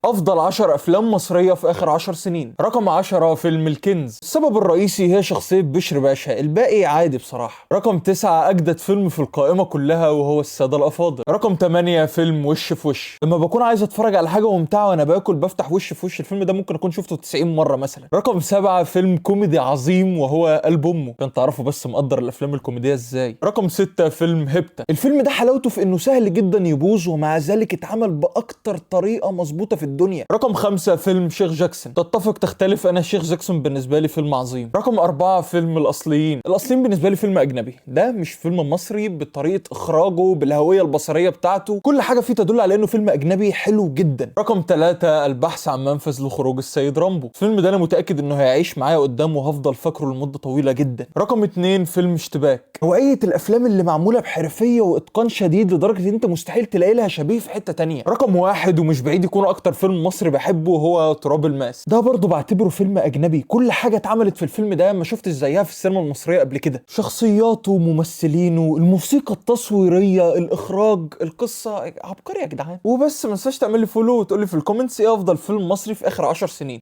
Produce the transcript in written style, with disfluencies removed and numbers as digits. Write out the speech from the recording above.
افضل 10 افلام مصرية في اخر 10 سنين. رقم 10 فيلم الكنز، السبب الرئيسي هي شخصية بشر باشا، الباقي عادي بصراحة. رقم 9 اجدد فيلم في القائمة كلها وهو السادة الافاضل. رقم 8 فيلم وش في وش، لما بكون عايز اتفرج على حاجة ممتعة وانا باكل بفتح وش في وش، الفيلم ده ممكن اكون شفته 90 مرة مثلا. رقم 7 فيلم كوميدي عظيم وهو قلب امه، عشان تعرفوا بس مقدر الافلام الكوميدية ازاي. رقم 6 فيلم هيبتا، الفيلم ده حلاوته في انه سهل جدا يبوظ ومع ذلك اتعمل باكتر طريقه مظبوطة في الدنيا. رقم 5 فيلم شيخ جاكسون، تتفق تختلف، انا شيخ جاكسون بالنسبة لي فيلم عظيم. رقم 4 فيلم الاصليين، الاصليين بالنسبة لي فيلم اجنبي، ده مش فيلم مصري، بطريقة اخراجه بالهوية البصرية بتاعته كل حاجة فيه تدل على انه فيلم اجنبي حلو جدا. رقم 3 البحث عن منفذ لخروج السيد رامبو، الفيلم ده انا متاكد انه هيعيش معايا قدام وهفضل فاكره لمدة طويلة جدا. رقم 2 فيلم اشتباك، نوعية الافلام اللي معمولة بحرفيه واتقان شديد لدرجة ان انت مستحيل تلاقي لها شبيه في حتة تانية. رقم 1 ومش بعيد يكون اكتر فيلم مصري بحبه هو تراب الماس، ده برضه بعتبره فيلم اجنبي، كل حاجة اتعملت في الفيلم ده ما شفتش زيها في السينما المصرية قبل كده، شخصياته، ممثلينه، الموسيقى التصويرية، الاخراج، القصة، عبقري يا جدعان. وبس ما تنساش تعمل لي follow وتقول لي في ال comments ايه افضل فيلم مصري في اخر 10 سنين.